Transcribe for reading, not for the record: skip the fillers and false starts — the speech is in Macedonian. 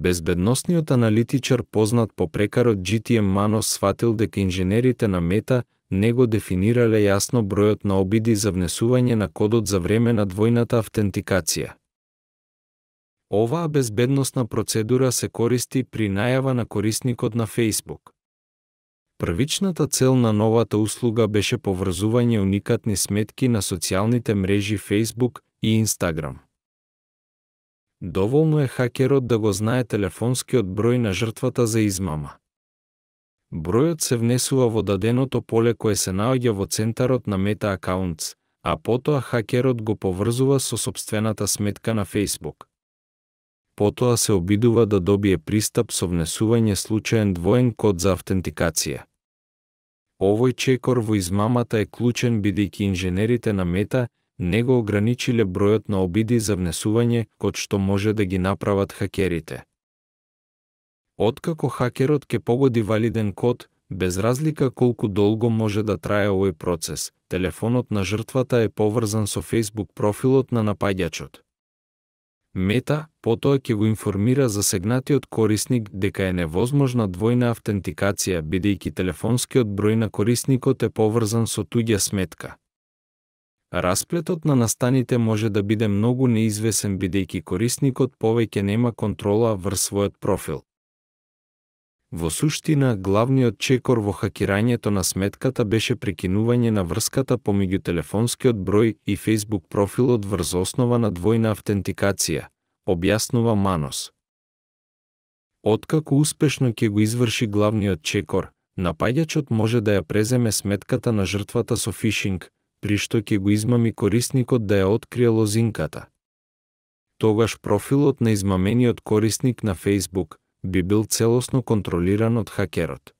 Безбедносниот аналитичар познат по прекарот GTM Манос сватил дека инженерите на Мета не го дефинирале јасно бројот на обиди за внесување на кодот за време на двојната автентикација. Оваа безбедносна процедура се користи при најава на корисникот на Facebook. Првичната цел на новата услуга беше поврзување уникатни сметки на социјалните мрежи Facebook и Instagram. Доволно е хакерот да го знае телефонскиот број на жртвата за измама. Бројот се внесува во даденото поле кое се наоѓа во центарот на Meta Accounts, а потоа хакерот го поврзува со сопствената сметка на Facebook. Потоа се обидува да добие пристап со внесување случаен двоен код за автентикација. Овој чекор во измамата е клучен бидејќи инженерите на Мета не го ограничиле бројот на обиди за внесување код што може да ги направат хакерите. Откако хакерот ќе погоди валиден код, без разлика колку долго може да трае овој процес, телефонот на жртвата е поврзан со Facebook профилот на напаѓачот. Мета потоа ќе го информира засегнатиот корисник дека е невозможна двојна автентикација бидејќи телефонскиот број на корисникот е поврзан со туѓа сметка. Расплетот на настаните може да биде многу неизвесен бидејќи корисникот повеќе нема контрола врз својот профил. Во суштина, главниот чекор во хакирањето на сметката беше прекинување на врската помеѓу телефонскиот број и Facebook профилот врз основа на двојна автентикација, објаснува Манос. Откако успешно ќе го изврши главниот чекор, напаѓачот може да ја преземе сметката на жртвата со фишинг, при што ќе го измами корисникот да ја открие лозинката. Тогаш профилот на измамениот корисник на Facebook би бил целосно контролиран од хакерот.